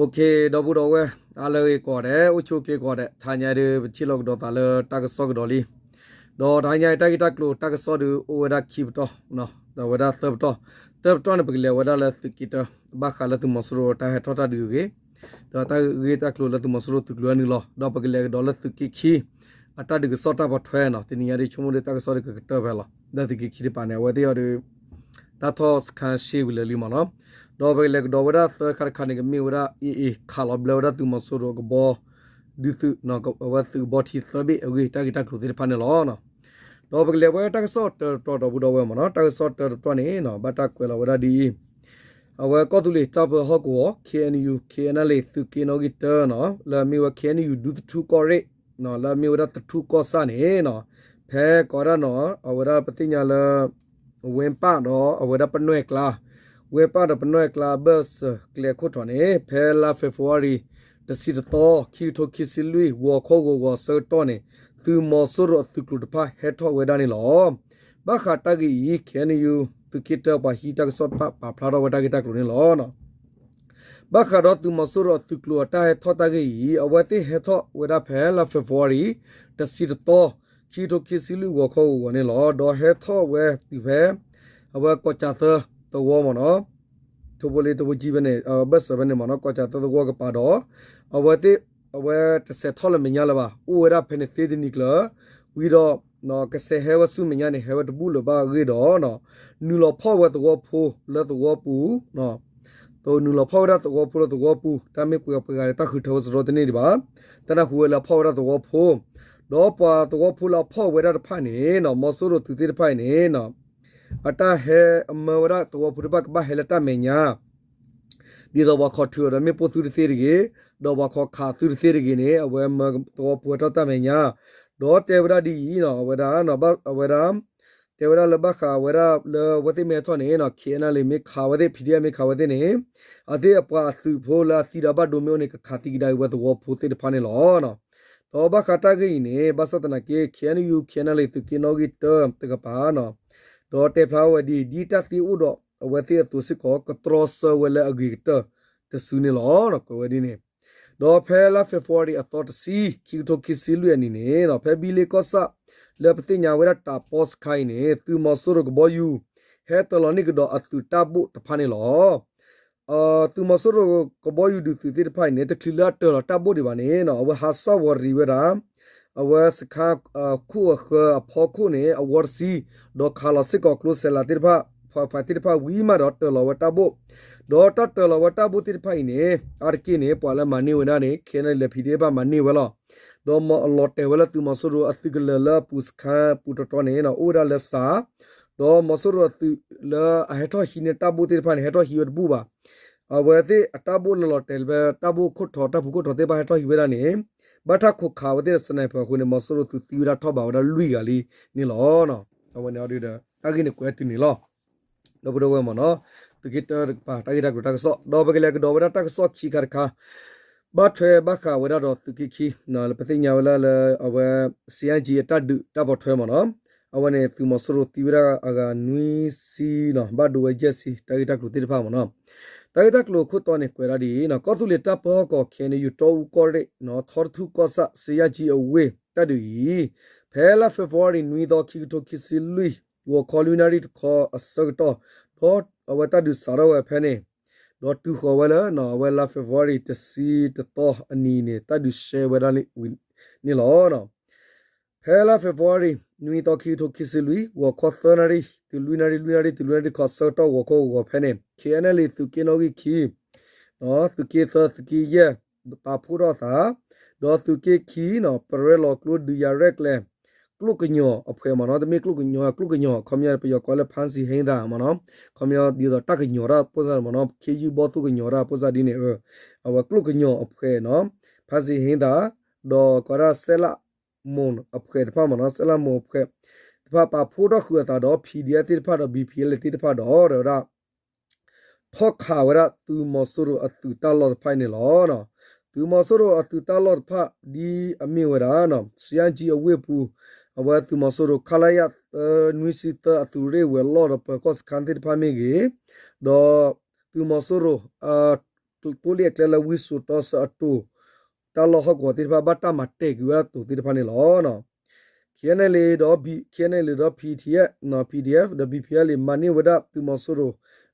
ဒီပုၢ်ဒီဝဲၢ် အါလၢအဂ့ၤကိးဂၤဒဲး, အိၣ်ဆူၣ်အိၣ်ချ့ကိးဂၤဒဲး, တဟါညါဒုး ပထံၣ်လိာ်ကဒီးသးလၢတၢ်ကစီၣ်ကဒီးလံ. ဒီးတဟါညါအံၤတၢ်ဂ့ၢ်တၢ်ကျိၤတၢ်ကစီၣ်ဒုးအိၣ်ဝဲဒၣ်ခံပတီၢ်, ဒီးအဝဲဒၣ်သၢပတီၢ်, သၢပတီၢ်န့ၣ် ပကလဲၤဝဲဒၣ်လၢသုးက့တၢ ဘၣ်ဃးလၢသုးမီၤစိရိၤတၢ်ဟဲထီၣ်တၢ်ဒုးအဂ့ၢ်, ဒီးတၢ်ဂ့ၢ်တၢ်ကျိၤလၢသုးမီၤစိရိၤသုးကျိၤအနုာ်လီၤ, ဒီးပကလဲၤကဒီးလၢသုးက့ခံ အတၢ်ဒုးကစီၣ်တၢ်ပိာ်ထွဲနီၤ, တနံၤညါဒုးဆိကမိၣ်ဒုးတၢ်ကစီၣ်ဒုးကကတၢၢ်ဖဲလီၤ. လၢသုးက့ခံတပၤန့ၣ် အဝဲသ့ၣ်အီၤဒုး တၢ်ထီၣ်စခန်းရှေ့ဝံၤလၢာ်လံမ့ၢ်နီၤ. ဒီးပကလဲၤကဒီးဝဲဒၣ်သၢခါတခါန့ၣ် ကမ့ၢ်ဝဲဒၣ် AA ခးလီၤဘျၢဝဲဒၣ်သုးမီၤစိရိၤကဘီ ဒုးသုး, အဝဲသုးကဘီထံသၢဘ့ၣ်အဂ့ၢ် တၢ်ဂ့ၢ်တၢ်ကျိၤသ့ၣ်တဖၣ်န့ၣ်လီၤ. ဒီးပကလဲၤဝဲတၢ်ကစီၣ်တၢတပတီၢ် ဒီပုၢ်ဒီဝဲၢ်မ့ၢ်နီၤ, တၢ်ကစီၣ်တၢတပတီၢ်န့ၣ်နီၤ ဘၣ်တၢ်ကွဲးလီၤဝဲဒၣ်ဒ်အံၤ, အဝဲကီၢ်သူလ့ၤတၢ်ပၢဟီၣ်ကဝီၤ KNU KNLA သုးက့နီၣ်ဂံၢ်တၢနီၤ လၢအမ့ၢ်ဝဲ KNU ဒူသထူကီၢ်ရ့ၣ် လၢအမ့ၢ်ဝဲဒၣ်သထူကီၢ်ဆၣ်န့ၣ်နီၤ, ဖဲကိးဝဲဒၣ်နီၤ အဝဲဒၣ်ပသ့ၣ်ညါလၢ ဝ့ၢ်ပၢ်ဒီးအဝဲဒၣ်ပနွဲၢ်ကျါ, ဝ့ၢ်ပၢ်ဒီးပနွဲၢ်ကျါအဘၢၣ်စၢၤကျဲခိၣ်ထီၣ်န့ၣ် ဖဲလါ February တဆံတသီ ခံကထိခံဆံလွံၢ် ဂီၤခီဂီၤဂီၤအဆၢကတီၢ်န့ၣ် သုးမီၤစိရိၤအသုးကျိၤတဖၣ်ဟဲထီၣ်ဝဲဒၣ်န့ၣ်လီၤ. ဘၣ်ဃးတၢ်ဂ့ၢ်အံၤ KNU သုးက့တၢပှၤဟံးတၢ်ကစီၣ်တဖၣ်ပာ်ဖျါထီၣ်ဝဲတၢ်ဂ့ၢ်တၢ်ကျိၤန့ၣ်လီၤ. ဘၣ်ဃးဒီးသုးမီၤစိရိၤအသုးကျိၤအတၢ်ဟဲထီၣ်တၢ်ဂ့ၢ်အံၤ အဝဲသ့ၣ်ဟဲထီၣ်ဝဲဒၣ်ဖဲလါ February တဆံတသီ ခံကထိခံဆံလွံၢ်ဂီၤခီဂီၤဂီၤန့ၣ်လီၤ. ဒီးဟဲထီၣ်ဝဲတုၤဖဲ အဝဲကီၢ်ကၠးသၢသဝီမ့ၢ်နီၤ, ထိၣ်ဖိလ့ထိၣ်ဖိကၠံဖဲန့ၣ် ဘၢၣ်စၢၤဖဲန့ၣ်မ့ၢ်နီၤ, ကီၢ်ကၠးသၢသဝီကပၤဒီး အဝဲသ့ၣ် အဝဲတစဲးထီၣ်လၢမဲာ်ညါလၢၤဘၣ်, အိၣ်ဝဲဒၣ်ဖဲန့ၣ်သ့တနံၤကျၢၤ, ဝံၤဒီး ကစဲးဟဲဝဲဆူမဲာ်ညါန့ၣ် ဟဲဝဲတဘူၣ်လၢၤဘၣ်အဂ့ၢ်ဒီး နုာ်လီၤဖီၣ်ဝဲသဝီဖိလၢသဝီပူၤ, နုာ်လီၤဖီၣ်ဝဲဒၣ်သဝီဖိလၢသဝီပူၤ, တၢ်မ့ၢ်ပှဲၤပှဲၤဂၤန့ၣ် တၢ်ဃုထၢဝဲစရီတန့ၢ်ဒံးဘၣ်, တၢ်နၢ်ဟူဝဲလၢအဖီၣ်ဝဲဒၣ်သဝီဖိ, ဒီးပှၤသဝီဖိလၢအဖီၣ်ဝဲဒၣ်တဖၣ်န့ၣ် မီၤစိရိၤသုးသ့ၣ်တဖၣ်အံၤန့ၣ် အတၢ်ဟဲအမၢဝဲဒၣ်သဝီဖိတဖၣ်ကဘၣ်ဟဲလၢတၢ်မဲာ်ညါ ဒ်သိးပှၤခီၣ်ထုးအီၤဒီးမ့ၣ်ပိၢ်သုတသ့တဂ့ၤ, ဒီးပှၤခီၣ်ခးသုတသ့တဂ့ၤန့ၣ် အဝဲမၢသဝီဖိဟဲထီၣ်တၢ်မဲာ်ညါ, ဒီးတဲဝဲဒၣ်ဒ်အံၤနီၤ, အဝဲဒၣ် အဝဲဒၣ် တဲဝဲဒၣ်လၢဘၣ်ဃးဝဲဒၣ်လၢအဝဲသ့ၣ်မ့ၢ်ဟဲထီၣ်န့ၣ် KNLA မ့ၢ်ခးဝဲသ့ၣ် PDF မ့ၢ်ခးဝဲသ့ၣ်န့ၣ် အသ့ၣ်အပှၤအသုးဖိလၢအသံဒီးဘၣ်ဒိမ့ၢ်အိၣ်န့ၣ် ကခးသံကဒါက့ၤဝဲသဝီဖိသ့ၣ်တဖၣ်န့ၣ်လီၤ. ဒီးဘၣ်ဃးတၢ်ဂ့ၢ်အံၤန့ၣ် ဘၣ်ဆၣ်သနာ်က့ KNU KNLA သုးက့နီၣ်ဂံၢ်တၢတကပၤ ဒီးတဲဖျါဝဲဒ်အံၤ ဒ်တၢ်သ့အိၣ်ဒီးအဝဲသ့ၣ်အသိးစ့ၢ်ကီး ကတြီဆၢဝဲလၢအဂ့ၤကတၢၢ်တစုန့ၣ်လီၤ. ကွဲးဝဲဒ်န့ၣ်, ဒီးဖဲလါ February အသီတဆံ ခံကထိခံဆံလွံၢ်အနံၤန့ၣ် ဖဲဘံလ့ကီၢ်ဆၣ် လၢပသ့ၣ်ညါဝဲဒၣ်တၢ်ပီစခါအံၤန့ၣ် သုးမီၤစိရိၤကဘီယူၤ ဟဲတၢၤလီၤန့ၢ်ကဒီးအသုးတၢ်ဘိၣ်တဖၣ်န့ၣ်လီၤ. သုးမီၤစိရိၤကဘီယူၤဒုးသုးသ့ၣ်တဖၣ်အံၤန့ၣ် တချုးလၢအတၢၤလီၤတၢ်ဘိၣ်ဒံးဘၣ်န့ၣ် အဝဲဟးစၢ်ဝီၤရံၤဝဲဒၣ် အဝဲစခါ ခိၣ်အဃၢၤအဖီခိၣ်န့ၣ် အဝီတဆံ, ဒီးခးလီၤစ့ၢ်ကီးကျိစဲးလးသ့ၣ်တဖၣ် ဖးဖးသ့ၣ်တဖၣ်ဝံၤမးဒီးတၢၤလီၤဝဲတၢ်ဘိၣ်, ဒီးတၢ်တၢၤလီၤဝဲတၢ်ဘိၣ်သ့ၣ်တဖၣ်အံၤန့ၣ် အါတက့ၢ်န့ၣ် ပှၤလၢမၤန့ၢ်ဝဲဒၣ်န့ၣ် KNLA PDF မၤန့ၢ်ဝဲလီၤ. ဒီးလီၤတဲာ်ဝဲလၢသုးမီၤစိရိၤအသုးကလၢၤလၢအပူၤစခါပူၤတီတီန့ၣ် အိၣ်ဝဲဒၣ်လၢစး, ဒီးမီၤစိရိၤအသုးလၢအဟဲထီၣ်ဟံးန့ၢ်တၢ်ဘိၣ်သ့ၣ်တဖၣ်န့ၣ် ဟဲထီၣ်ဟံးဝဲတဘူၣ်ဘၣ်. အဝဲသ့ၣ်အတၢ်ဘိၣ်လၢလီၤတဲာ်လၢဖဲတၢ်ဘိၣ်ခိၣ်ထီ တၢ်ဖူခိၣ်ထီသ့ၣ်တဖၣ်ဟဲထီၣ်ဟံးဝဲဒၣ်န့ၣ် ဘၣ်တၢ်ခိးခးဝဲသ့ၣ်ဒီး sniper အဃိန့ၣ် မီၤစိရိၤသုးသံဝဲဒၣ်ထီၣ်ဘးဝဲဒၣ်လွံၢ်ဂၤလံန့ၣ်လီၤ. အဝဲန့ၣ်အီၤဒုးဒီး တၢ်ဂ့ၢ်န့ၣ်ကွဲးတုၤန့ၣ်လီၤ. ဒီပုၢ်ဒီဝဲၢ်မ့ၢ်နီၤ, သုးက့တၢတကပၤ တၢ်ဂ့ၢ်တၢ်ကျိၤတၢ်ကစီၣ် ဒီးပကလဲၤကဒီးဝဲဒၣ်တၢ်ကစီၣ်ခံခါတခါ ဘၣ်ထွဲဘၣ်ဃးဝဲဒၣ်ဒီးသုးက့ခံ လၢပသ့ၣ်ညါဝဲဒၣ်လၢအဝဲ စံၣ်ယၣ်ကၠံအတၢ်ဒုးတၢ်ပိာ်ထွဲမ့ၢ်နီၤ, အဝဲန့ၣ်သုးမီၤစိရိၤသံဝဲဒၣ်အဂၤနွံဆံနီၤ, ဘၣ်ဒိဝဲယဲၢ်ဆံ တၢ်ဂ့ၢ်တၢ်ကျိၤသ့ၣ်တဖၣ်မ့ၢ်နီၤ. တၢ်ဂ့ၢ်တၢ်ကျိၤအခိၣ်တီန့ၣ် ကွဲးဒၣ်ဒ်အံၤနီၤ, ကီၢ်သူလ့ၤတၢ်ပၢဟီၣ်ကဝီၤ KNU တီအူကီၢ်ရ့ၣ်နီၤ, ထီတထူၣ်ကီၢ်ဆၣ်စံၣ်ယၣ်ကၠံအဝ့ၢ်တၢ်ဒုးအံၤ ဖဲလါ February နွံသီ ခံကထိခံဆံလွံၢ် ဂီၤခီလွံၢ်နၣ်ရံၣ်တခီအဆၢကတီၢ်, ဒီးအဝဲတၢ်ဒုးစးထီၣ်ဝဲဖဲန့ၣ် ဒီးတုၤဃီၤဝဲလၢ အဝဲလါ February တဆံတသီအနံၤန့ၣ် တၢ်ဒုးရှဲဝဲဒၣ်န့ၣ်လီၤ. ဖဲလါ February နွံသီ ခံကထိခံဆံလွံၢ် ဂီၤခီသၢနၣ်ရံၣ် တုၤလွံၢ်နၣ်ရံၣ် လွံၢ်နၣ်ရံၣ် လွံၢ်နၣ်ရံၣ်တခီအဆၢကတီၢ် ဂီၤခီဂီၤဂီၤဖဲန့ၣ် KNLA သုးက့နီၣ်ဂံၢ်ခံ သုးက့သၢ သုးက့ယဲၢ် ပာ်ဖှိၣ်ထီၣ်အသး, ဒီးသုးက့ခံနီၤ ပရဲလီၤကျိဒုးယၤရဲၣ်ကျဲၤ ကျိၣ်ကညီၤအဖှဲးမ့ၢ်နီၤ, တမ့ၢ်ကျိၣ်ကညီၤ ကျိၣ်ကညီၤ ခီပညီပယီၤကိးလၢ ဖမ်းဆီးဟိန်းသမားမ့ၢ်နီၤ, ခီပညီဒ်သိးတၢ်ကညီၤတၢ်ဖိသၣ်မ့ၢ်နီၤ, ခ့ယုၢ်ဘီၣ်သိၣ်ကညီၤတၢ်ဖိသၣ်ဒ်န့ၣ်, အဝဲကျိၣ်ကညီၤအဖှဲးနီၤ, ဖမ်းဆီးဟိန်းသမား, ဒီးကိးဒၣ်စဲလၣ်မိၢ်အဖှဲးတဖၣ်မ့ၢ်နီၤ, စဲလၣ်မိၢ်အဖှဲးတဖၣ်ပာ်ဖှိၣ်ထီၣ်ဃုာ်အသးဒီး PDF သ့ၣ်တဖၣ်ဒီး BPLA သ့ၣ်တဖၣ်ဒီး ဒီးဝဲဒၣ် ထီၣ်ခးဝဲဒၣ်သုးမီၤစိရိၤအသုးတၢ်လီၢ်တဖၣ်အံၤန့ၣ်လီၤ. သုးမီၤစိရိၤအသုးတၢ်လီၢ်တဖၣ် ဒ်အမ့ၢ်ဝဲဒၣ် စံၣ်ယၣ်ကၠံအဝ့ၢ်ပူၤ အဝဲသုးမီၤစိရိၤ ခလရ သၢနွံဆံသၢ အသုးရ့ၣ်ဝဲၤလီၢ်ဒီးပၢၤကီၢ်စခါသ့ၣ်တဖၣ်မ့ၢ်ဂ့ၤ, ဒီးသုးမီၤစိရိၤ အ သိလ့ၣ်အကျဲလၢဝံစိာ်တီဆၢအတိၤ တၢ်လီၢ်ဟီၣ်ကဝီၤသ့ၣ်တဖၣ် ဘၣ်တၢ်မၤတဲာ်ကွံာ်ဝဲဒၣ်တိၤသ့ၣ်တဖၣ်န့ၣ်လီၤ. ခ့ၣ်အဲၣ်လ့ဒီး ခ့ၣ်အဲၣ်လ့ဒီး P T F, PDF ဒီး B P L မၤန့ၢ်ဝဲဒၣ်သုးမီၤစိရိၤ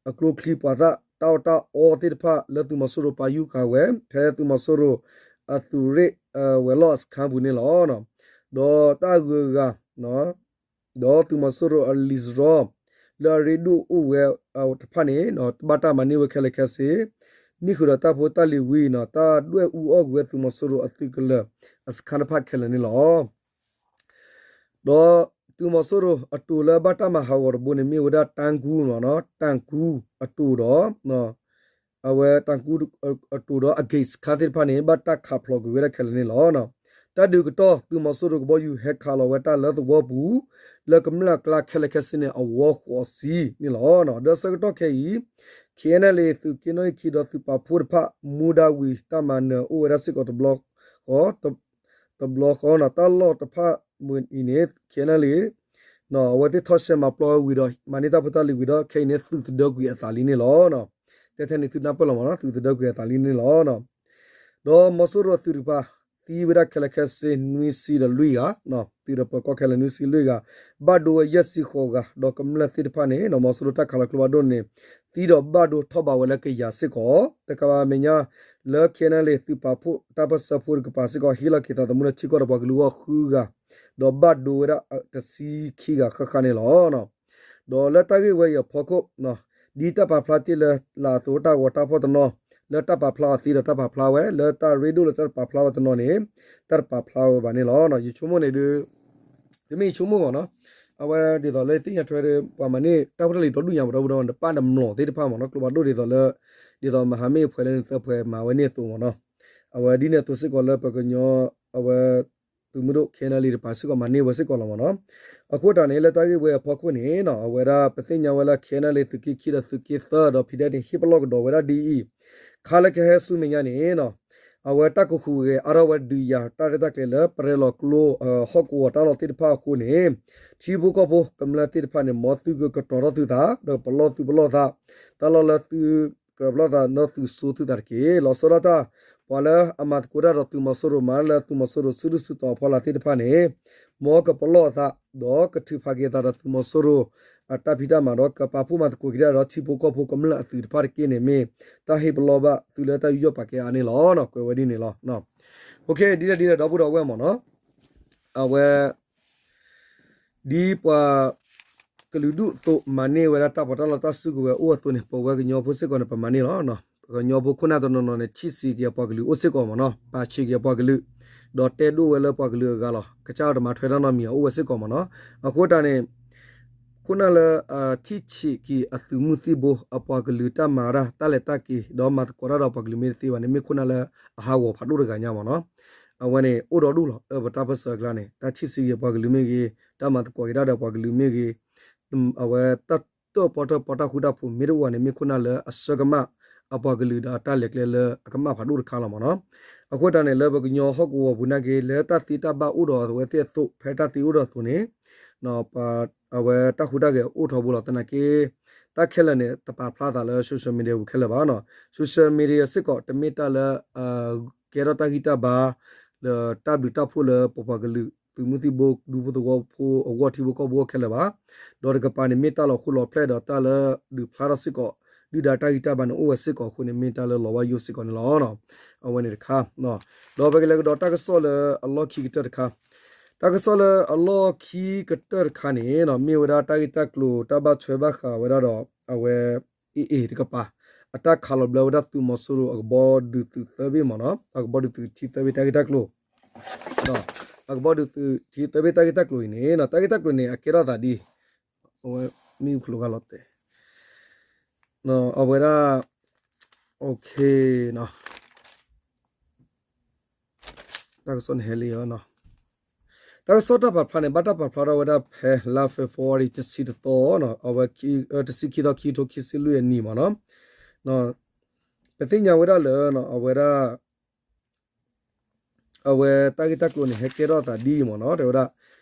အကျိချံပှၤသၣ်တၢ်အီၣ်တၢ်အီသ့ၣ်တဖၣ် လၢသုးမီၤစိရိၤပာ်ယူၢ်ဃာ်ဝဲ ဖဲသုးမီၤစိရိၤအသုးရ့ၣ် ဝဲၤလီၢ်အစခါပူၤန့ၣ်လီၤ. ဒီးတၢ်အဂုၤအဂၤ ဒီးသုးမီၤစိရိၤအလံာ်စရီ လၢအရ့ဒိၣ်အိၣ်ဝဲတဖၣ်န့ၣ် ဘၣ်တၢ်မၤန့ၢ်ဝဲခဲလၢာ်ခဲဆ့, နံၣ်ဃုာ်ဒီးတၢ်ဖိတၢ်လံၤဝံၤ တၢ်ဒွဲၣ်အူအီၣ်ကွံာ်ဝဲသုးမီၤစိရိၤအသုးကလၢၤအစခါတဖၣ်ခဲလၢာ်န့ၣ်လီၤ. ဒီးသုးမီၤစိရိၤအတိၤလၢဘၣ်တၢ်မၤဟးဂီၤတဘိန့ၣ် မ့ၢ်ဝဲဒၣ်တၢ်ကူ တၢ်ကူအတိၤဒီး အဝဲတၢ်ကူအတိၤဒီးအဂ့ၢ်စခါသ့ၣ်တဖၣ်န့ၣ် ဘၣ်တၢ်ခးဖျိးကွံာ်ဝဲဒၣ်ခဲလၢာ်န့ၣ်လီၤ. တၢ်ဒုးကတီၢ် သုးမီၤစိရိၤကဘီယူၤဟဲခးလီၤဝဲတၢ်လၢသဝီပူၤ လၢကမျၢၢ်အကျါခဲလၢာ်ခဲဆ့န့ၣ် အဝီဃိးဆံန့ၣ်လီၤ. ဒီးဆၢကတီၢ်ခဲအံၤ ခ့ၣ်အဲၣ်လ့ သုးက့နီၣ်ဂံၢ်ခံဒီးသုးပာ်ဖှိၣ်တဖၣ် မူဒါဝံၤတၢ်မၤနၢၤအိၣ်ဝဲဒၣ်စ့ၢ်ကီးတဘျီဃီ တဘျီဃီန့ၣ် တၢ်လီၢ်တဖၣ်မုၢ်အံၤန့ၣ် ခ့ၣ်အဲၣ်လ့ အဝဲသ့ၣ်ထီၣ်ရှဲမၤပျီဝဲဝံၤဒီး မၤန့ၢ်တၢ်ဖိတၢ်လံၤဝံၤဒီး ခဲအံၤန့ၣ် သုးသဒၢကွံာ်အသးလံန့ၣ်လီၤ. တဲထဲန့ၣ်သုနၢ်ပၢၢ်လီၤမ့ၢ်နီၤ သုးသဒၢကွံာ်အသးလံန့ၣ်လီၤ. ဒီးမီၤစိရိၤအသုးတကပၤ သံဝဲဒၣ်ခဲလၢာ်ခဲဆ့ နွံဆံဒီးလွံၢ်ဂၤ, သုးဒီးပၢၤကီၢ်ခဲလၢာ်နွံဆံလွံၢ်ဂၤ, ဘၣ်ဒိဝဲယဲၢ်ဆံဃိးဂၤ, ဒီးကမျၢၢ်သ့ၣ်တဖၣ်န့ၣ် မီၤစိရိၤတၢ်ခးလီၤကျိဖးဒိၣ်န့ၣ် သံဒီးဘၣ်ဒိထီၣ်ဘးဝဲလၢကယၤစ့ၢ်ကီး, တကးဘၣ်အမဲာ်ညါ လၢ ခ့ၣ်အဲၣ်လ့ သုးပာ်ဖှိၣ်တၢ်ပၢၢ်ဆၢဖိတကပၤစ့ၢ်ကီး ဟ့ၣ်လီၤက့ၤသးသမူလၢထံကီၢ်ဒီးပှၤကလုာ်အဂီၢ်ဃုဂၤ, ဒီးဘၣ်ဒိဝဲဒၣ်တဆံခံဂၤဃၣ်ဃၣ်န့ၣ်လီၤ. ဒီးလၢတၢ်ဂ့ၢ်ဝဲအံၤအဖီခိၣ်, ဒ်တၢ်ပာ်ဖျါတ့ၢ်လၢလာ်အသိးတၢ်ဂီၤတၢ်ဖီၣ်တနီၤ, လၢတၢ်ပာ်ဖျါအီၤသ့ဒီးတၢ်ပာ်ဖျါဝဲ, လၢတၢ်ရ့ဒိၣ်လၢတၢ်ပာ်ဖျါဝဲတနီၤန့ၣ်, တၢ်တပာ်ဖျါဝဲဘၣ်န့ၣ်လီၤ. ယဆိကမိၣ်န့ၣ်ဒုး တမ့ၢ်ယဆိကမိၣ်မ့ၢ်နီၤ, အဝဲဒ်သိးလၢသ့ၣ်ညါထွဲဒီး ပှၤမၤန့ၢ်တၢ်ဖိတၢ်လံၤဒီဒူၣ်ညါမ့ၢ်ဒီပုၢ်ဒီဝဲၢ် တပၣ်တမျိးသ့ၣ်တဖၣ်မ့ၢ်နီၤ, ကျိဖးဒိၣ်ဒ်သိးလၢ ဒ်သိးမဟာမိတ်အဖွဲ့လၢနသၢဖှဲးမၤဝဲန့ၣ်အသိးမ့ၢ်နီၤ, အဝဲဒ်န့ၣ်အသိးစ့ၢ်ကီးလၢပှၤကညီ အဝဲ သုးမုၢ်ဒိၣ် ခ့ၣ်အဲၣ်လ့ တပၤစ့ၢ်ကီးမၤန့ၢ်ဝဲစ့ၢ်ကီးလီၤမ့ၢ်နီၤ. အဃိတၢ်န့ၣ် လၢတၢ်ဂ့ၢ်ဝဲအဖီခိၣ်န့ၣ် အဝဲဒၣ်ပသ့ၣ်ညါဝဲလၢ ခ့ၣ်အဲၣ်လ့ သုးက့ခံဒီးသုးက့သၢဒီး ဖံးဒဲးန့ၣ် ဟ့ၣ်ပလီၢ်ကဒီးဝဲဒၣ်ဒ်အံၤ, ခါလၢကဟဲဆူမဲာ်ညါန့ၣ် အဝဲတၢ်ကဟူးဂဲၤအါထီၣ်ဝဲဒုးယၤ တၢ်ရဲၣ်တၢ်ကျဲၤလၢပရဲၣ်လီၤကျိ ဟီၣ်ကဝီၤတၢ်လီၢ်သ့ၣ်တဖၣ်အဃိန့ၣ်, ထံဖိကီၢ်ဖိကမျၢၢ်သ့ၣ်တဖၣ်န့ၣ် မ်သုကကတီၤထီၣ်သုသး ဒီးပလီၢ်သုပလီၢ်သး, တၢ်လီၢ်လၢသုကြၢးပလီၢ်သးဒီးသုစိသုသးတက့ၢ်. လီၤဆီဒၣ်တၢ် ပှၤလၢအမၤသကိးတၢ်ဒီးသုးမီၤစိရိၤ မၤလၢသုးမီၤစိရိၤစုဒုၣ်စုတီၤအဖီလာ်သ့ၣ်တဖၣ်န့ၣ်, မ်ကပလီၢ်အသး ဒီးကထုးဖးက့ၤအသးဒီးသုးမီၤစိရိၤ အတၢ်ဖံးတၢ်မၤဒီး ကပာ်ဖှိၣ်မၤသကိးက့ၤတၢ်ဒီးထံဖိကီၢ်ဖိကမျၢၢ်အသုးတဖၣ်တက့ၢ်န့ၣ် မ့ၢ်တၢ်ဟ့ၣ်ပလီၢ်ဘၣ်သုလၢတၢ်ယူးယီၣ်ပာ်ကဲအါန့ၣ်လီၤ. ကွဲးဝဲဒ်န့ၣ်လီၤ. ဒ်လဲၣ်ဒ်လဲၣ် ဒီပုၢ်ဒီဝဲၢ်မ့ၢ်နီၤ, အဝဲ ဒ်ပှၤကလုာ်ဒူၣ်အသိး မၤန့ၢ်ဝဲဒၣ်တၢ်ပီးတၢ်လီတၢ်စုကဝဲၤအိၣ်အသိးန့ၣ် ပဝဲကညီဖိစ့ၢ်ကီးန့ၣ် ပမၤန့ၢ်လီၤ. ပကညီဖိခိၣ်နၢ်တနီၤနီၤန့ၣ် ထံၣ်ဆံးက့ၤအပှၤကလုာ်အိၣ်စ့ၢ်ကီးမ့ၢ်နီၤ, ပာ်ဆံးက့ၤအပှၤကလုာ်, ဒီးတဲဒိၣ်ဝဲလၢပှၤကလုာ်အဂၤလီၤ. ကစၢ်တမၤထွဲတၢ်နီတမံၤ အိၣ်ဝဲစ့ၢ်ကီးမ့ၢ်နီၤ. အဃိတၢ်န့ၣ် ခိၣ်နၢ်လၢ ထံၣ်ဆံးက့ၤအသုးမုၢ်သံၣ်ဘိ အပှၤကလုာ်တၢ်မၤတၢ် တၢ်လဲၤတၢ်က့ၤ ဒီးမၤသကိးတၢ်ဒီးပှၤကလုာ်မ့ၢ်တသ့ဘၣ်န့ၣ် မ့ၢ်ခိၣ်နၢ်လၢအဟးဂီၤဖးဒိၣ်တဂၤညါမ့ၢ်နီၤ. အဝဲန့ၣ် အိၣ်ဒီဒူၣ်လီၤ လၢပတၢ်ပၢၢ်ဆၢအကျါန့ၣ် တၢ်ထံၣ်ဆံးက့ၤပှၤကလုာ်မ့ၢ်ဂ့ၤ, တၢ်မၤသကိးက့ၤတၢ်ဒီးပှၤကလုာ်မ့ၢ်ဂ့ၤ, အဝဲတၢ်တၢၣ်ပီၣ်တၢၣ်ပီတၢ်ဃူတၢ်ဖိးမ့ၢ်တအိၣ်ဘၣ်န့ၣ် မ့ၢ်ခိၣ်နၢ်လၢအဆၢကမၣ် အပှၤကလုာ်ဒီးအတၢ်လဲၤကျဲလၢအကမၣ်ဖးဒိၣ်တခါလီၤမ့ၢ်နီၤ. အဃိတၢ်န့ၣ် လၢပကညီဟီၣ်ကဝီၤပူၤနာ်က့ လၢတၢ်သ့တၢ်ဘၣ်အိၣ်ဒီးအဝဲသ့ၣ်အသိး ဖဲတၢ်သ့အိၣ်ဒီးအသိးန့ၣ် အဝဲတၢ်ဟူးတၢ်ဂဲၤအိၣ်ထီဘိလီၤ. သနာ်က့ တၢ်ခဲလၢာ်န့ၣ် တပာ်ဖျါသးလၢ social media ပူၤခဲလၢာ်ဘၣ်နီၤ. social media စ့ၢ်ကီး တမ့ၢ်တၢ်လၢ ကဲထီၣ်တၢ်ဂံၢ်တၢ်ဘါ ဒီးတၢ်ဘျုးတၢ်ဖှိၣ်လၢပပှၤကလုာ် သုးမုၢ်သံၣ်ဘိ ဒူဖိသဝီဖိအဂီၢ် ထံဖိကီၢ်ဖိအဂီၢ်ခဲလၢာ်ဘၣ်. ဒီးတကပၤန့ၣ် မ့ၢ်တၢ်လီၤဃိလီၤဖျဲၣ်ဒီးတၢ်လၢဒုးဖျါထီၣ်စ့ၢ်ကီး ဒုၣ်ဒါတၢ်ဂံၢ်တၢ်ဘါန့ၣ်အိၣ်ဝဲစ့ၢ်ကီးအဃိန့ၣ် မ့ၢ်တၢ်လၢလီၤဝါယိၣ်စ့ၢ်ကီးန့ၣ်လီၤ. အဝဲန့ၣ်တခါ ဒီးပကလဲၤကဒီးတၢ်ကစီၣ်လၢအလီၢ်ခံကတၢၢ်တခါ တၢ်ကစီၣ်လၢအလီၢ်ခံကတၢၢ်တခါန့ၣ် မ့ၢ်ဝဲဒၣ်တၢ်ဂ့ၢ်တၢ်ကျိၤ တၢ်ဘၣ်ထွဲဘၣ်ဃးဝဲဒၣ်ဒီး အဝဲ AA တကပၤ အတၢ်ခးလီၤဘျၢဝဲဒၣ်သုးမီၤစိရိၤအကဘီဒုးသုးသၢဘ့ၣ်မ့ၢ်နီၤ, အကဘီဒုးသုးထံသၢဘ့ၣ်တၢ်ဂ့ၢ်တၢ်ကျိၤ အကဘီဒုးသုးထံသၢဘ့ၣ်တၢ်ဂ့ၢ်တၢ်ကျိၤအံၤန့ၣ် တၢ်ဂ့ၢ်တၢ်ကျိၤန့ၣ် အကဲထီၣ်သးဒ် အဝဲမ့ၣ်အူခလိဂၤလီၤတဲာ် အဝဲဒၣ် တၢ်ကစီၣ်န့ၣ်ဟဲလံ တၢ်ကစီၣ်တၢ်ပာ်ဖျါန့ၣ် ဘၣ်တၢ်ပာ်ဖျါထီၣ်ဝဲဒၣ်ဖဲလါ February တဆံတသီ အဝဲ တဆံခံသီ ခံကထိခံဆံလွံၢ်အနံၣ်မ့ၢ်နီၤ, ပသ့ၣ်ညါဝဲဒၣ်လၢ အဝဲဒၣ် အဝဲတၢ်ဂ့ၢ်တၢ်ကျိၤန့ၣ် ဟဲကဲထီၣ်သးဒ်အံၤမ့ၢ်နီၤ, တဲဝဲဒၣ်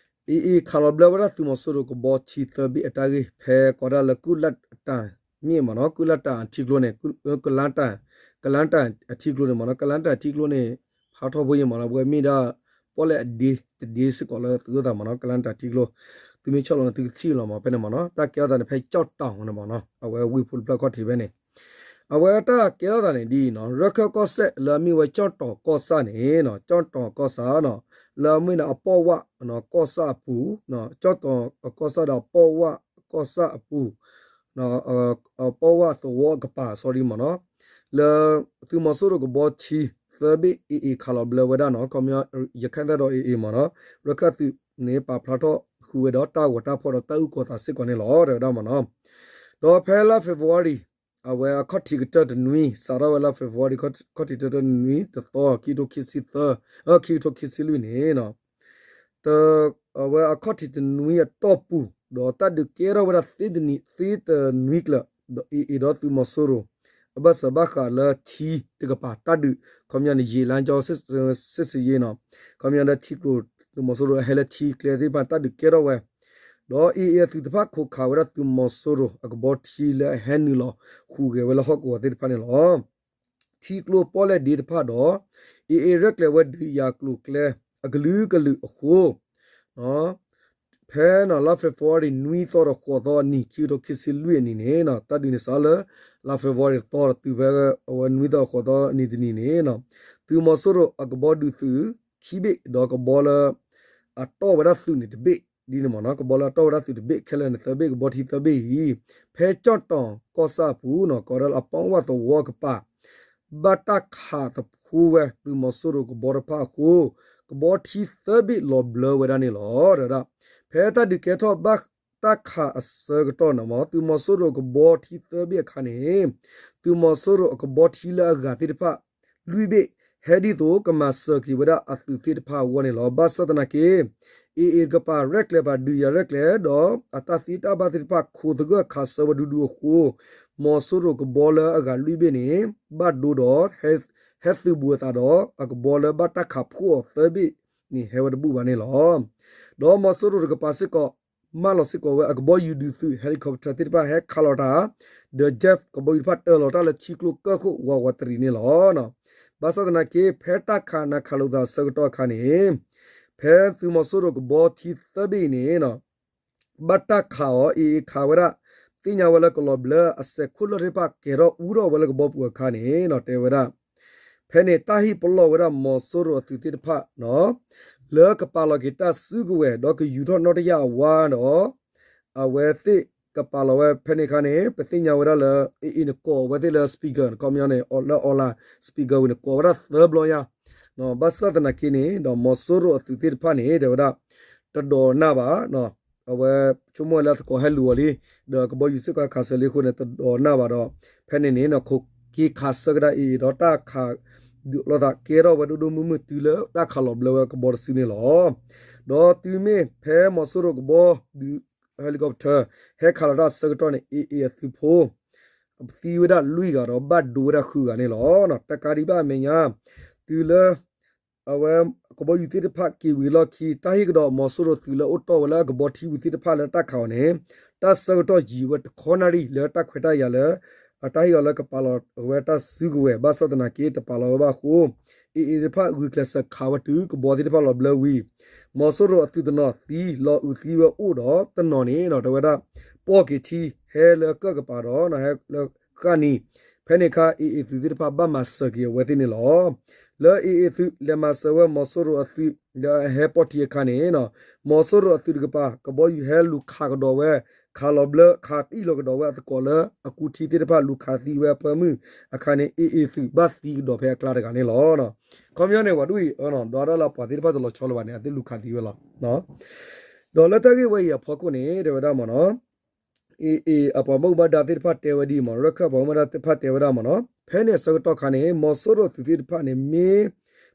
AA ခးလီၤဘျၢဝဲဒၣ်သုးမီၤစိရိၤကဘီထံသၢဘ့ၣ်အတၢ်ဂ့ၢ် ဖဲကီးဒၣ်လၢကုၢ်လၢ်တၢ်မ့ၢ်မ့ၢ်နီၤ, ကုၢ်လၢ်တၢ်ထံကျိန့ၣ် ကုၢ်လၢ်တၢ် ကလၤတၢ်အထံကျိန့ၣ်မ့ၢ်နီၤ, ကလၤတၢ်အထံကျိန့ၣ် ဖျါထီၣ်ဖိယဲၢ်မ့ၢ်နီၤ, အဝဲမ့ၢ်ဒၣ် ပီၣ်လဲၣ်အဒ့တဒ့စ့ၢ်ကီးလၢသုအိၣ်သးမ့ၢ်နီၤ, ကလၤတၢ်ထံကျိ, သုမ့ၢ်ဆီၣ်လီၤန့ၣ် သုကထံၣ်လီၤမ့ၢ် ဖဲန့ၣ်မ့ၢ်နီၤ, တၢ်ကဲထီၣ်သးန့ၣ် ဖဲကၠီၣ်တီၢ်န့ၣ်မ့ၢ်နီၤ, အဝဲဝ့ၢ်ဖိတဖျၢၣ်ခီၣ်ထံးဖဲန့ၣ် အဝဲတၢ်ကဲထီၣ်သးန့ၣ်ဒ်အံၤနီၤ, ရၢၢ်ခၢၣ်ကီၢ်စဲၣ်လၢအမ့ၢ်ဝဲကၠီၣ်တီၢ်ကီၢ်ဆၣ်န့ၣ်နီၤ, ကၠီၣ်တီၢ်ကီၢ်ဆၣ်နီၤ, လၢအမ့ၢ်ဒၣ်အပီၢ်ဝၣ်ကီၢ်ဆၣ်အပူၤ, ကၠီၣ်တီၢ်ကီၢ်ဆၣ်ဒီးအပီၢ်ဝၣ်ကီၢ်ဆၣ်အပူၤ ပီၢ်ဝၣ်သဝီအကပၤ sorry မ့ၢ်နီၤ, လၢသုးမီၤစိရိၤကဘီထံသၢဘ့ၣ် AA ခးလီၤဘျၢဝဲဒၣ်နီၤ, ခီပညီ ရခၢၣ်သ့ၣ်ဒီး AA မ့ၢ်နီၤ, ရၢၢ်ခၢၣ်သုးန့ၣ် ပာ်ဖျါထီၣ်ဃုာ်ဝဲဒီးတၢ်ဂီၤတၢ်ဖီၣ်ဒီးတၢ်အုၣ်ကီၤသးစ့ၢ်ကီးန့ၣ်လီၤ တဲဝဲဒၣ်မ့ၢ်နီၤ. ဒီးဖဲလါ February အဝဲအခီၣ်ထံးကတၢၢ်တနွံ, စးထီၣ်ဝဲလါ February ခီၣ်ထံးကတၢၢ်တနွံတသီ ခံကထိခံဆံသၢ, ခံကထိခံဆံလွံၢ်န့ၣ် အဝဲအခီၣ်ထံးတနွံအတီၢ်ပူၤ ဒီးတၢ်ဒုးကဲထီၣ်ဝဲဒၣ်သ့တနွံ, သ့တနွံကျၢၤ, ဒီး AA ဒီးသုးမီၤစိရိၤ အဘၣ်စၢၤဘၣ်ဃးလၢထံတကပၤ တၢ်ဒုး ခီပညီန့ၣ် ယံာ်လါကၠီ စစ်ဆင်ရေးနီၤ, ခီပညီဒီးထံကျိ သုးမီၤစိရိၤအဟဲလၢထံကျဲသ့ၣ်တဖၣ် တၢ်ဒုးကဲထီၣ်ဝဲ ဒီး AA အသုးတဖၣ်ခိးခးဝဲဒၣ်သုးမီၤစိရိၤအကဘီထံလၢအဟဲနုာ်လီၤဟူးဂဲၤဝဲလၢဟီၣ်ကဝီၤသ့ၣ်တဖၣ်န့ၣ်လီၤ. ထံကျိပီၣ်လဲၣ်ဒ့တဖၣ်ဒီး AA ရဲၣ်ကျဲၤဝဲဒုးယၤကျိၤကျဲအကလုာ်ကလုာ်အဃိ ဖဲလါ February နွံသီဒီးဃိးသီအနံၤ ခံကထိခံဆံလွံၢ်အနံၤန့ၣ် တၢ်ဒုးန့ၣ်စးလၢ လါ February တသီဒီးတုၤဖဲ အဝဲနွံသီဃိးသီအနံၤတနံၤန့ၣ် သုးမီၤစိရိၤအကဘီဒုးသုးခံဘ့ၣ် ဒီးကဘီလၢ အတီၢ်ဝဲဒၣ်သုးန့ၣ်တဘ့ၣ် ဒ်န့ၣ်မ့ၢ်နီၤ, ကဘီလၢအတီၢ်ဝဲဒၣ်သုးတဘ့ၣ် ခဲလၢာ်န့ၣ်သၢဘ့ၣ် ကဘီထံသၢဘ့ၣ်အံၤ ဖဲကၠီၣ်တီၢ်ကီၢ်ဆၣ်အပူၤနီၤ ကိးဝဲဒၣ်လၢအပီၢ်ဝၣ်သဝီအကပၤ ဘၣ်တၢ်ခးသဖှိဝဲသုးမီၤစိရိၤကဘီတဖၣ်အဃိ ကဘီထံသၢဘ့ၣ်လီၤဘျၢဝဲဒၣ်န့ၣ်လီၤ. ဒီး ဖဲတၢ်ဒုးကဲထီၣ်ဘၣ်တၢ်ခးအဆၢကတီၢ်န့ၣ်မ့ၢ် သုးမီၤစိရိၤကဘီထံသၢဘ့ၣ်အခါန့ၣ် သုးမီၤစိရိၤအကဘီထံလၢအဂၤသ့ၣ်တဖၣ် လွံၢ်ဘ့ၣ် ဟဲဒ်သိးကမၤစၢၤက့ၤဝဲဒၣ်အသုးသ့ၣ်တဖၣ်အဂီၢ်န့ၣ်လီၤ. ဘၣ်ဆၣ်သနာ်က့ AA တကပၤရဲၣ်ကျဲၤပာ်ဒုးယၤရဲၣ်ကျဲၤ ဒီးအတၢ်သ့တၢ်ဘၣ်သ့ၣ်တဖၣ်ခိးသဂၢၢ်ခးဆၢဝဲဒူဒူအဃိ မီၤစိရိၤကဘီလၢအဂၤလွံၢ်ဘ့ၣ်န့ၣ် ဘၣ်ဒိဒီး ဟဲသုးဘူးအသးဒီး အကဘီလၢဘၣ်တၢ်ခးဖှိၣ်အီၤသၢဘ့ၣ်န့ၣ် ဟဲဝဲတဘူၣ်ဘၣ်န့ၣ်လီၤ. ဒီးမီၤစိရိၤတကပၤစ့ၢ်ကီး မၢလီၤစ့ၢ်ကီးဝဲအကဘီယူၤဒုးသုး helicopter သ့ၣ်တဖၣ်ဟဲခးလီၤတၢ် ဒီး jet ကဘီယူၤတဖၣ်တၢၢ်လီၤတၢ်လၢထံကျိကၢၢ်ခိၣ်ဝးဝးတရံးန့ၣ်လီၤ. ဘၣ်ဆၣ်သနာ်က့ ဖဲတၢ်ခးနးခးလိာ်သးအဆၢကတီၢ်အခါန့ၣ် ဖဲသုးမီၤစိရိၤကဘီထံသၢဘ့ၣ်အံၤန့ၣ် ဘၣ်တၢ်ခးအီၤ AA ခးဝဲဒၣ် သ့ၣ်ညါဝဲလၢကလီၤဘျၢအစဲးခိၣ်လၢၢ်သ့ၣ်တဖၣ်ကဲၤထီၣ်အူထီၣ်ဝဲလၢကဘီပူၤအခါန့ၣ် တဲဝဲဒၣ် ဖဲန့ၣ်တၢ်ဟ့ၣ်ပလီၢ်ဝဲဒၣ်မီၤစိရိၤအသုးသ့ၣ်တဖၣ် လၢကပာ်လီၤက့ၤတၢ်စုကဝဲၤ ဒီးကယူၤထီၣ်နီၣ်တယၢ်အဝါဒီး အဝဲသ့ၣ်ကပာ်လီၤဝဲဖဲန့ၣ်အခါန့ၣ် ပသ့ၣ်ညါဝဲဒၣ်လၢ AA န့ၣ် ကိးဝဲသ့ၣ်လၢ speaker န့ၣ် ခီပညီန့ၣ် လၢ online speaker ဝံၤန့ၣ် ကိးဝဲဒၣ်သၢဘျီညါ ဘၣ်ဆၣ်သနာ်က့န့ၣ် ဒီးမီၤစိရိၤအသုးသ့ၣ်တဖၣ်န့ၣ် တဲဝဲဒၣ် တဒိးနၢ်ဘၣ် အဝဲဆိကမိၣ်ဝဲလၢသကိးဟဲလူၤအီၤလံ ဒီးကဘီယူၤစ့ၢ်ကီးခးစၢၤလံအဃိန့ၣ် တဒိးနၢ်ဘၣ်ဒီး ဖဲန့ၣ်န့ၣ် ခိးက့ၤခးဆၢကဒါ AA ဒီးတၢ်ခးဒုးလိာ်သးကဲထီၣ်ဝဲဒိၣ်ဒိၣ်မုၢ်မုၢ် တုၤလၢတၢ်ခးလီၤဘျၢဝဲကဘီတစုန့ၣ်လီၤ. ဒီးတုၤမ့ၢ်ဖဲမီၤစိရိၤကဘီဒုး helicopter ဟဲခးလီၤတၢ်ဆၢကတီၢ်န့ၣ် AA အသုးဖိ သံဝဲဒၣ်လွံၢ်ဂၤဒီး ဘၣ်ဒိဝဲဒၣ်ဃုဂၤန့ၣ်လီၤ. တကးဒံးဘၣ်အမဲာ်ညါ တုၤလၢ အဝဲကဘီယူၤသ့ၣ်တဖၣ်က့ၤဝံၤအလီၢ်ခံ တၢ်ဟ့ၣ်ကဒီးမီၤစိရိၤသုးလၢအိၣ်တီၢ်ဝဲလၢအကဘီထံဝံၤသ့ၣ်တဖၣ်လၢတၢ်ခးအီၤန့ၣ် တၢ်ဆၢကတီၢ်ယံာ်ဝဲတခီနၣ်ရံၣ်လၢတၢ်ခွဲးတၢ်ယာ်လၢ အတၢ်ဟ့ၣ်အီၤလၢကပာ်လီၤဝဲတၢ်စုကဝဲၤ ဘၣ်ဆၣ်သနာ်က့တပာ်လီၤဝဲဘၣ်အဃိ AA သ့ၣ်တဖၣ်ဂုာ်ကျဲးစၢးခးဝဲတုၤကဘီသ့ၣ်တဖၣ်လီၤဘျၢဝံၤ မီၤစိရိၤအသုးတနီၤသံလီၤအုးသံဝဲအိၣ်ဒီးတနီၤန့ၣ် တဲဝဲဒၣ် ပိာ်က့ၤထံဟဲလၢကၢၣ်ကပၤဒီး ဟဲလၢဃၣ်နံၤ ဖဲန့ၣ်အခါ AA သုးသ့ၣ်တဖၣ်ဘၣ်မၤစၢၤက့ၤအဝဲသ့ၣ်န့ၣ်လီၤ. လၢ AA သုးလဲၤမၤစၢၤဝဲမီၤစိရိၤအသုးလၢအဟဲပိာ်ထံအခါန့ၣ် မီၤစိရိၤအသုးတကပၤ ကဘီယူၤဟဲလူၤခးကဒီးဝဲ ခးလီၤဘျၢခးတံၢ်လီၤကဒီးဝဲအသကိးလၢအကူထံသ့ၣ်တဖၣ်လူၤခးသံဝဲအဖၢမုၢ်အခါန့ၣ် AA သုးဘၣ်သံကဒီးဖဲအကျါတဂၤန့ၣ်လီၤ. ခီပညီန့ၣ် ပှၤဒ်အံၤ ဒီးဒၣ်လၢပှၤသ့ၣ်တဖၣ်တလီၤဆီလၢၤဘၣ်န့ၣ် အသ့ၣ်လူၤခးသံဝဲလီၤ. ဒီးလၢတၢ်ဂ့ၢ်ဝဲအံၤအဖီခိၣ်န့ၣ် တဲဝဲဒၣ်မ့ၢ်နီၤ AA အပှၤဘၣ်မူဘၣ်ဒါသ့ၣ်တဖၣ်တဲဝဲဒ်အံၤမ့ၢ် ရၢၢ်ခၢၣ်ပှၤဘၣ်မူဘၣ်ဒါသ့ၣ်တဖၣ်တဲဝဲဒၣ်မ့ၢ်နီၤ ဖဲန့ၣ်အဆၢကတီၢ်ခါန့ၣ် မီၤစိရိၤအသုးသ့ၣ်တဖၣ်န့ၣ် မ့ၢ်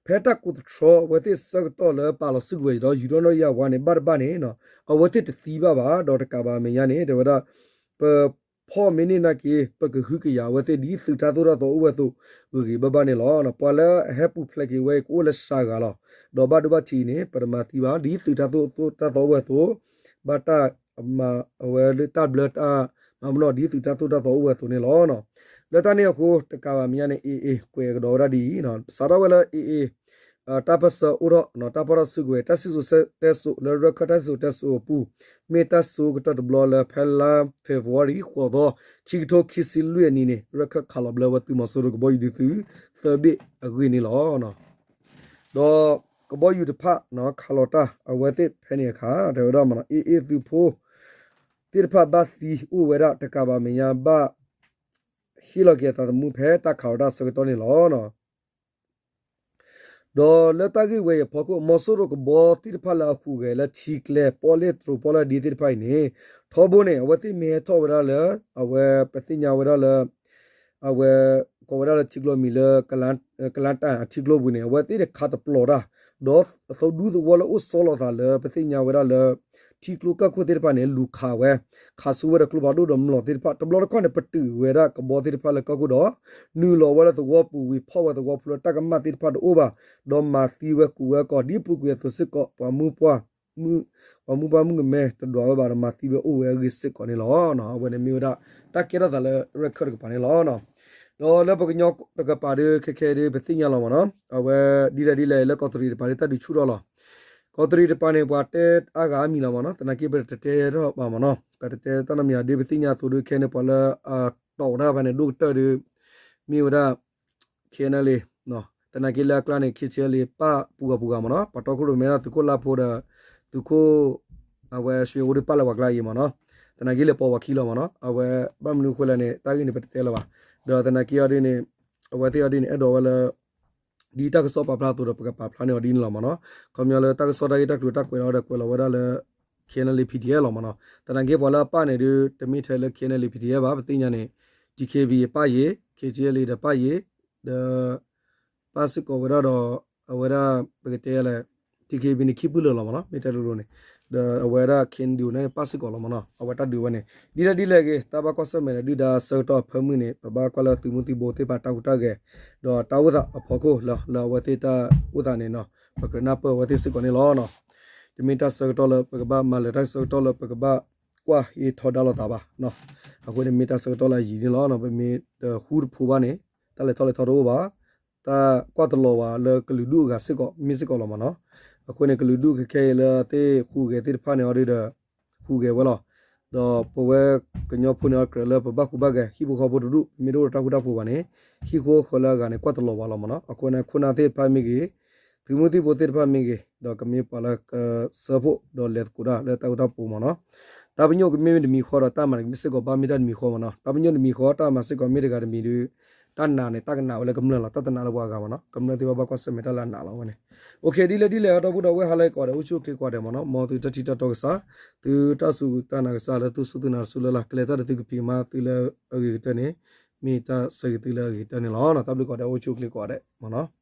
ဖဲတၢ်ကိးသတြီအဝဲသ့ၣ်ဆၢကတီၢ်လၢပာ်လီၤစုကဝဲၤဒီးယူၤထီၣ်နီၣ်တယၢ်ဝါန့ၣ် ဘၣ်တဘၣ်န့ၣ် အဝဲသ့ၣ်တသံဘၣ်ဘၣ် ဒီးတကးဘၣ်အမဲာ်ညါန့ၣ် တဲဝဲဒၣ် ပဖီၣ်မ့ၢ်န့ၢ်နာ်က့ ပကဟုကယာ်အဝဲသ့ၣ်ဒ်သုးတၢ်သိၣ်တၢ်သီအိၣ်ဝဲအသိး ဂ့ၤဂ့ၤဘၣ်ဘၣ်န့ၣ်လီၤ. ပှၤလၢအဟဲပူၤဖျဲးက့ၤဝဲအံၤ ကအိၣ်လၢစှၤဂၤလီၤ. ဒီးဘၣ်ဒိဘၣ်ထံးအံၤန့ၣ် ပတမၤသံဘၣ် ဒ်သုးတၢ်သိၣ်တၢ်သီအိၣ်ဝဲအသိး ဘၣ်တၢ်မၤအဝဲလၢတၢ်ဘျၢတၢ်မၤမနီၤ ဒ်သုးတၢ်သိၣ်တၢ်သီအိၣ်ဝဲအသိးန့ၣ်လီၤ. လၢတၢ်န့ၣ်အဃိ တကးဘၣ်မဲာ်ညါန့ၣ် AA ကွဲးကဒီးဝဲဒၣ်ဒ်အံၤ, စးထီၣ်ဝဲလၢ AA တၢ်ပၢၢ်ဆၢအိၣ်ထီၣ် တၢ်ပၢၢ်ထီၣ်စုကဝဲၤ တၢ်စံၣ်စိၤတဲစိၤလၢရၢခၢၣ်တၢ်စံၣ်စိၤတဲစိၤအပူၤ မ့ၢ်တၢ်စိကတၢၢ်တဘျီလၢဖဲလါ February ဃိးသီ ခံကထိခံဆံလွံၢ်အနံၤန့ၣ် ရၢခၢၣ်ခးလီၤဘျၢဝဲသုးမီၤစိရိၤကဘီယူၤဒုးသုး သၢဘ့ၣ်အဂ့ၢ်န့ၣ်လီၤ. ဒီးကဘီယူၤတဖၣ် ခးလီၤတၢ်အဝဲသ့ၣ်ဖဲန့ၣ်အခါ တဲဝဲဒၣ်မနီၤ AA သုးဖိသ့ၣ်တဖၣ်ဘၣ်သံအိၣ်ဝဲဒၣ် တကးဘၣ်မဲာ်ညါဘၣ် ဟ့ၣ်လီၤက့ၤအသးသမူဖဲတၢ်ခးလီၤတၢ်အဆၢကတီၢ်န့ၣ်လီၤ. ဒီးလၢတၢ်ဂ့ၢ်ဝဲအံၤအဖီခိၣ် မီၤစိရိၤကဘီသ့ၣ်တဖၣ်လၢအဟူးဂဲၤလၢထံကျဲ ပီၣ်လဲၣ်တြိၤပီၣ်လဲၣ်ဒ့သ့ၣ်တဖၣ်အံၤန့ၣ် ထီဘိန့ၣ် အဝဲသ့ၣ်မ့ၢ်ဟဲထီၣ်ဝဲဒၣ်လၢ အဝဲပသ့ၣ်ညါဝဲဒၣ်လၢ အဝဲ ကိးဝဲဒၣ်လၢထံကျိမံၤလၢ ကလါတၢ်ထံကျိပူၤန့ၣ် အဝဲသ့ၣ်န့ၣ်ခးတပျီၤတၢ် ဒီးအသိဒူသဝီလၢအိၣ်ဆီလီၤသးလၢ ပသ့ၣ်ညါဝဲဒၣ်လၢ ထံကျိကၢၢ်ခိၣ်သ့ၣ်တဖၣ်န့ၣ် လူၤခးဝဲ ခးဆူဝဲဒီးကျိဖးဒိၣ်ဒီးမျိာ်သ့ၣ်တဖၣ် တဘျီတခီၣ်န့ၣ် ပတုာ်ဝဲဒၣ်ကဘီသ့ၣ်တဖၣ်လၢကၢၢ်ခိၣ်ဒီး နုာ်လီၤဝဲလၢသဝီပူၤဝံၤ ဖီၣ်ဝဲသဝီဖိလၢတၢ်ကမၣ်သ့ၣ်တဖၣ်တအိၣ်ဘၣ် ဒီးမၤသံဝဲကူးဝဲကီၢ် ဒ်ပူၤကွံာ်အသိးစ့ၢ်ကီး ပှၤမူပှၢ် ပှၤမူပှၢ်မုၣ်ကမဲတဒွးဝဲဘၣ်ဒီး မၤသံဝဲအိၣ်ဝဲအဂ့ၢ်စ့ၢ်ကီးန့ၣ်လီၤ. အဝဲန့ၣ်မ့ၢ်ဝဲဒၣ် တၢ်ကဲထီၣ်သးလၢရၢခၢၣ်တကပၤန့ၣ်လီၤ. ဒီးလၢပကညီတကပၤဒီး ခဲခဲဒီး ပသ့ၣ်ညါလီၤမနီၤ အဝဲဒ်လဲၣ်ဒ်လဲၣ်လၢကီးတရံးတပၤဒီး တၢ်ဒုးဆူၣ်ထီၣ်လီၤ. ကီးတရံးတပၤန့ၣ် ပှၤတဲအါဂၤအါမံၤလီၤမနီၤ သနာ်က့ပတတဲထီၣ်ဘၣ်မနီၤ ပတတဲတၢ်နီတမံၤဒီး ပသ့ၣ်ညါအသိးဒီး ခဲန့ၣ် ပှၤလၢအတီၢ်ဝဲဒၣ်ဖဲန့ၣ် ဒိၣ်ကတၢၢ်ဒီး မ့ၢ်ဝဲဒၣ် KNLA သနာ်က့လၢအကျါန့ၣ် KTLA ပၣ်ပူၤဂၤပူၤဂၤမနီၤ ပှၤတီခိၣ်ရိၣ်မဲဒၣ်သုးခိၣ်လါဖိဒီး သုးခိၣ် အဝဲရွှေဝိုဒ်ပၣ်လၢပှၤကျါအံၤမနီၤ သနာ်က့လဲၤပိာ်ဝဲခံလီၤမနီၤ အဝဲဘၣ်မနုၤအဃိလဲၣ်န့ၣ် တၢ်ဂ့ၢ်န့ၣ် ပတတဲလၢၤဘၣ် ဒီးသနာ်က့အီၤဒ်န့ၣ် အဝဲသ့ၣ်အီၤဒ်န့ၣ် အဲၣ်ဒိးဝဲလၢ ဒ်တၢ်ကစီၣ်ပာ်ဖျါအသိးဒီး ပကပာ်ဖျါန့ၢ်အီၤဒ်န့ၣ်လီၤမနီၤ ခီပညီလၢတၢ်ကစီၣ်တၢ်ဂ့ၢ်တၢ်ကျိၤတၢ်ကွဲးလီၤဒီး ကွဲးလီၤဝဲဒၣ်လၢ KNLA PDF လီၤမနီၤ သနာ်က့ပှၤလၢအပၣ်န့ၣ်ဒီး တမ့ၢ်ထဲလၢ KNLA PDF ဘၣ် ပသ့ၣ်ညါန့ၣ် DKBA ပၣ်ယ့ၤ KTLA ဒီးပၣ်ယ့ၤ ဒီး ပၣ်စ့ၢ်ကီးဝဲဒၣ်ဒီး အဝဲဒၣ်ပကတဲလဲၣ် DKBA န့ၣ် ခံပုၢ်လၢာ်လီၤမနီၤ မ့ၢ်တဲလိၤလိၤန့ၣ် ဒီးအဝဲဒၣ် KNDO န့ၣ် ပၣ်စ့ၢ်ကီးလီၤမနီၤ အဝဲတၢ်ဒုးဝဲန့ၣ် ဒ်လဲၣ်ဒ်လဲၣ်ဂ့ၤ တၢ်ဘၣ်ကွၢ်ဆၢၣ်မဲာ်ဒီး ဒုၣ်ဒါဆၢကတီၢ်အဖၢမုၢ်န့ၣ် ပဘၣ်ကွၢ်လၢသုးမုၢ်သံၣ်ဘိသ့ၣ်တဖၣ်တၢ်ဟူးတၢ်ဂဲၤ ဒီးတၢ်အိၣ်သးအဖီခိၣ်လၢ လၢအဝဲသ့ၣ်တၢ်အိၣ်သးန့ၣ် ပကြၢးနၢ်ပၢၢ်အဝဲသ့ၣ်စ့ၢ်ကီးန့ၣ်လီၤ. တမ့ၢ်တၢ်ဆၢကတီၢ်လၢပကဘၣ်မၤလၢာ် တၢ်ဆၢကတီၢ်လၢပကဘၣ်ကွၢ်ဟ့ထီဒါလိာ်သးဘၣ် အဃိန့ၣ်မ့ၢ်တၢ်ဆၢကတီၢ်လၢအယံၤန့ၣ်လီၤ. ပမ့ၢ်တဟူတဖိးဘၣ်န့ၣ် တၢ်လဲၤထီၣ်လဲၤထီတအိၣ်ဘၣ် တၢ်ကွၢ်တလီၤဝဲလၢကလုာ်ဒူၣ်အဂၤစ့ၢ်ကီး မ့ၢ်စ့ၢ်ကီးလီၤမနီၤ. အဃိန့ၣ် ကလုာ်ဒူၣ်ခဲခဲအံၤလၢသ့ၣ်ဟူးဂဲၤသ့ၣ်တဖၣ်န့ၣ်အီၤဒ်ဒီး ဟူးဂဲၤဝဲလီၤ. ဒီးပဝဲကညီဖိန့ၣ်အီၤကြၢးလၢပဘၣ်ဟူးဘၣ်ဂဲၤ ဟံၣ်ဖိဃီဖိတဒူၣ် ပမ့ၢ်တအိၣ်ဒီးတၢ်ဃူတၢ်ဖိးဘၣ်န့ၣ် ဟံၣ်ဃီဃၢၤလၢအဂၤန့ၣ် ကွၢ်တလီၤဝဲလီၤမနီၤ. အဃိန့ၣ် ခိၣ်နၢ်သ့ၣ်တဖၣ်မ့ၢ်ဂ့ၤ သုးမုၢ်သံၣ်ဘိသ့ၣ်တဖၣ်မ့ၢ်ဂ့ၤ ဒီးကမ့ၢ်ပှၤလၢကစၢဖှိၣ်ဒီးလဲၤသကိးတၢ်လၢတၢ်ဃူတၢ်ဖိးမနီၤ. တၢ်ပညိၣ်ကမ့ၢ်တမံၤဃီဒီးတၢ်မၤန့ၣ်ကမ့ၢ်စ့ၢ်ကီးဘၣ်မ့ၢ်တၢ်တမံၤဃီမနီၤ. တၢ်ပညိၣ်တမံၤဃီတၢ်မၤစ့ၢ်ကီးမ့ၢ်တဂၤတမံၤဒီး တၢ်နာ်န့ၣ် တၢ်ကနာ်ဝဲလၢကမျၢၢ်လီၤ. တၢ်တနာ်လၢပှၤအဂၤမနီၤ. ကမျၢၢ်သ့ၣ်တဖၣ်ဘၣ်ကွၢ်ဆၢၣ်မဲာ်တၢ်လၢအနာ်လီၤဝဲန့ၣ်. အိၣ်ခ့ ဒ်လဲၣ်ဒ်လဲၣ် ဒီပုၢ်ဒီဝဲၢ်ဟါလၢအံၤကိးဂၤဒဲး အိၣ်ဆူၣ်အိၣ်ချ့ကိးဂၤဒဲးမနီၤ. မ်သုတၢ်ထံၣ်တၢ်တီကစၢ် သုတၢ်စူၢ်တၢ်နာ်ကစၢ်လၢသုစူၢ်သုနာ်တစူၢ်လၢ်လၢ် ကလဲၤတၢ်ဒီးသုကဖံးကမၤသုလၢအဂ့ၤကတၢၢ်န့ၣ် မ့ၢ်တၢ်ဆၢဂ့ၤသုလၢအဂ့ၤကတၢၢ်န့ၣ်လီၤ. တၢ်ဘျုးကိးဂၤဒဲး အိၣ်ဆူၣ်အိၣ်ချ့ကိးဂၤဒဲးမနီၤ.